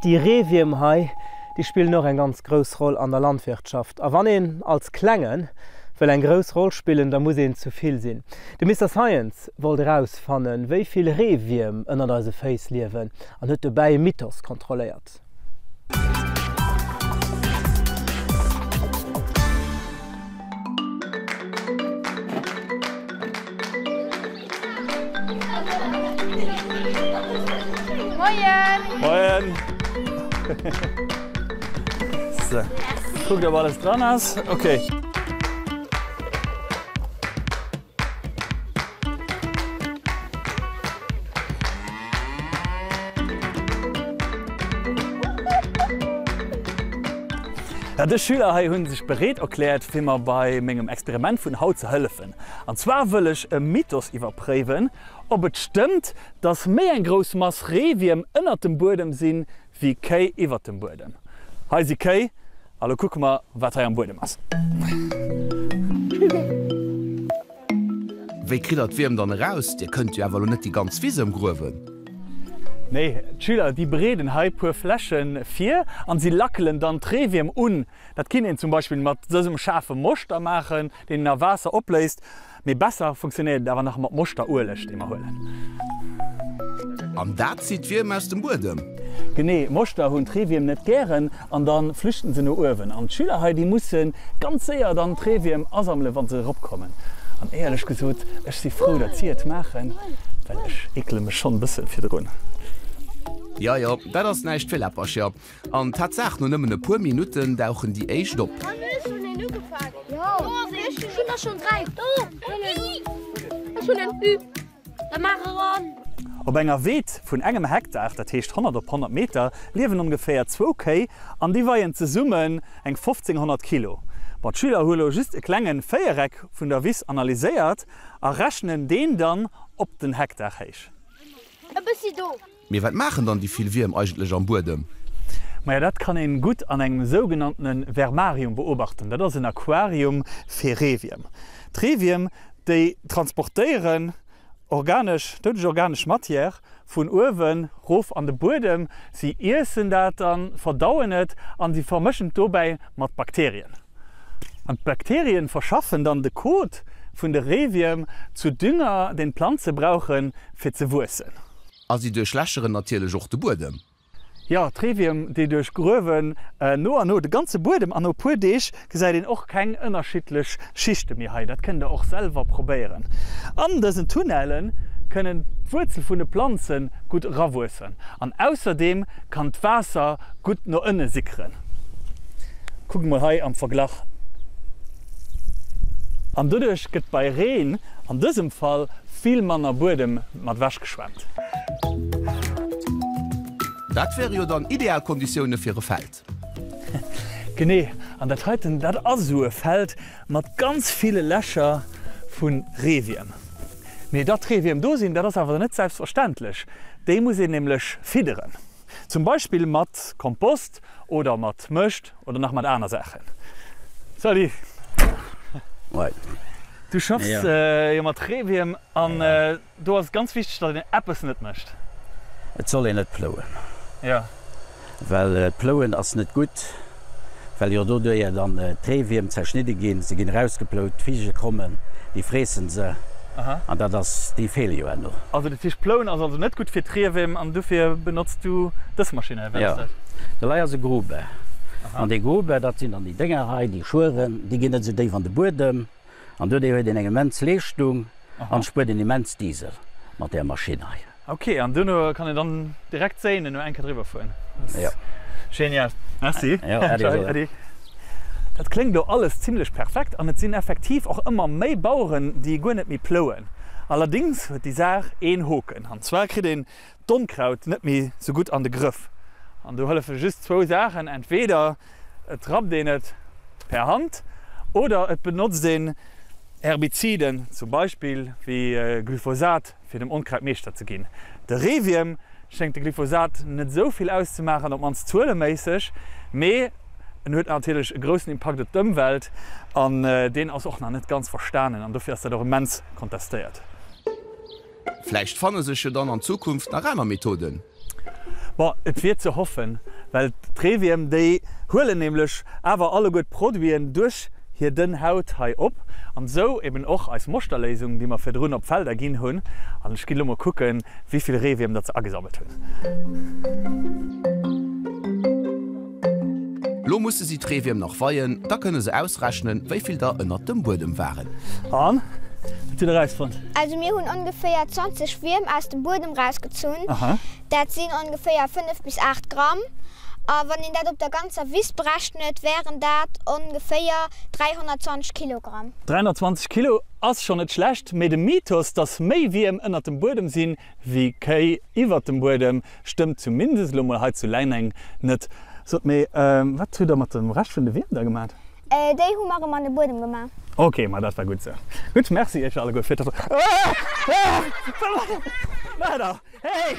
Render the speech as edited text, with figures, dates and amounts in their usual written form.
Déi Reewierm hei, déi spillen och eng ganz grouss Roll an der Landwirtschaft. A wann een als Klenge wëll eng grouss Roll spillen, da muss een zu vill sinn. De Mister Science wollt erausfannen, wéi vill Reewierm ënnert eise Féiss liewen an huet dobäi e Mythos kontrolléiert. Moien! Moien! So, kuckt ob alles dran ass. Okay. Ja, dës Schüler hei hunn sech bereet erkläert, fir mer bei mengem Experiment vun haut ze hëllefen. An zwar wëll ech e Mythos iwwerpréiwen, ob et stëmmt, dass méi eng grouss Mass Reewierm ënnert dem Buedem sinn, wéi Kéi iwwert dem Buedem. Hei si Kéi, a lo kucke mer, wat hei am Buedem ass. Wéi kritt der d'Wierm dann eraus? Dir kënnt jo awer elo net déi ganz Wiss ëmgruewen. Nee, d'Schüler déi bereeden hei puer Fläsche vir an si lackelen dann d'Reewierm un. Dat kinnt een zum Beispill mat dësem schaarfe Moschter maachen, deen een a Waasser opléist. Mee besser funktionéiert et awer nach mat Moschterueleg, dee mer huelen. An dat zitt d'Wierm aus dem Buedem. Genee, Moschter hunn d'Reewierm net gären an da flüchten se no uewen. An d'Schüler hei, déi musse ganz séier dann d'Reewierm asammelen, wa se eropkommen. An éierlech gesot, ech si frou, datt si et maachen, well ech eekele mech schonn e bësse virdrun. Jo, jo, dat ass näischt fir Läppercher. An Tatsaach, no nëmmen e puer Minutten dauchen déi éischt op. Op enger Weed vun engem Hektar, dat heescht 100 op 100 Meter, liewen ongeféier zwou Kéi an déi weien zesummen eng 1500 Kilo. Ma d'Schüler hu lo just e klenge Véiereck vun der Wiss analyséiert a rechnen deen dann op den Hektar héich. E bëssi do. Mee wat maachen dann déi vill Wierm eigentlech am Buedem? Maja, dat kann een gutt an engem sougenanntene Vermarium beobachten. Dat ass en Aquarium fir Reewierm. D'Reewierm, déi transportéieren organesch, doudeg organesch Matière vun uewen rof an de Buedem. Si iessen dat dann, verdauen et an si vermëschen et dobäi mat Bakterien. An d'Bakterien verschaffen dann de Kot vun de Reewierm zu Dünger, deen d'Planze brauchen fir ze wuessen. A si duerchlächeren natierlech och de Buedem. Jo, d'Reewierm, déi duerchgruewen no an no de ganze Buedem an no e puer Deeg gesäit een och keng ënnerschiddlech Schichte méi hei. Dat kënnt der och selwer probéieren. An dësen Tunnelle kënnen d'Wuerzel vun de Planze gutt erawuessen an ausserdeem kann d'Waasser gutt no ënne sickeren. Kuckt mol hei am Verglach. An doduerch gëtt bei Reen an dësem Fall vill manner Buedem mat ewech geschwemmt. Dat wäre jo dann ideal Konditioune fir e Feld. Genee, an dat heiten, dat ass esou e Feld mat ganz ville Lächer vu Reewierm. Mee datt Reewierm do sinn, dat ass awer net selbstverständlech. Déi muss een nämlech fidderen. Zum Beispill mat Kompost oder mat Mëscht oder nach mat aner Saachen. Salut! Du schaffs jo mat Reewierm an do ass et ganz wichteg, datt een eppes net mécht. Et soll een net plouen. Jo. Well d'Plouen ass net gutt, well jo doduerjer dann d'Reewierm zerschnidde ginn, se ginn erausgeplout, d'Vigel kommen, déi freessen se an dat ass, déi feele jo herno. Also dat heescht Plouen ass also net gutt fir d'Reewierm an dofir benotz du dës Maschinn hei, wat ass dat? Jo, dat hei ass e Gruber an dee Gruber, dat sinn dann déi Dénger hei, déi Schueren, déi ginn net esou déif an de Buedem an doduerjer huet een eng immens Leeschtung an spuert een immens Diesel mat där Maschinn hei. Ok, an duerno kann een dann direkt séinen, no eng Kéier driwwer fueren. Jo. Genial. Merci. Jo, äddi. Ciao, äddi. Dat kléngt elo alles zimlech perfekt an et sinn effektiv och ëmmer méi Baueren, déi guer net méi plouen. Allerdings huet déi Saach een Hoken, an zwar kritt een d'Onkraut net méi sou gutt an de Grëff. An do hëllefe just zwou Saachen, entweder et rappt een et per Hand oder et benotzt een Herbiziden, zum Beispill wéi Glyphosat, fir dem Onkraut Meeschter ze ginn. De Reewierm schéngt de Glyphosat net esou vill auszemaachen, op d'mannst zueleméisseg, mee en huet natierlech e groussen Impakt op d'Ëmwelt an deen ass och nach net ganz verstanen an dofir ass dat och immens kontestéiert. Vläicht fanne sech jo dann an Zukunft nach aner Methoden. Bon, et wier ze hoffen, well d'Reewierm, déi huelen nämlech awer alleguer d'Produiten duerch hir dënn Haut hei op an esou eben och eis Moschterléisung, déi mer virdrun op d'Felder ginn hunn. An ech ginn elo mol kucken, wéi vill Reewierm datt se agesammelt hunn. Lo musse si d'Reewierm nach weien, da kënne se ausrechnen, wéi vill der ënnert dem Buedem waren. An? Wat hutt der erausfonnt? Also mir hunn ongeféier 20 Wierm aus dem Buedem rausgezunn. Dat sinn ongeféier 5 bis 8 Gramm. A wann een dat op der ganzer Wiss berechnet, wären dat ongeféier 320 Kilogramm. 320 Kilo ass schonn net schlecht, mee de Mythos, dass méi Wierm ënnert dem Buedem sinn, wéi Kéi iwwert dem Buedem, Stëmmt zumindest elo mol hei zu Leineng net. Sot mee, wat hutt der mat dem Rescht vun de Wierm da gemat? Déi hu mer erëm an de Buedem gemaach. Ok, ma dat war gutt sou. Gutt, merci iech alleguer fir d'Attraktiounen. Wat maacht der? Hey!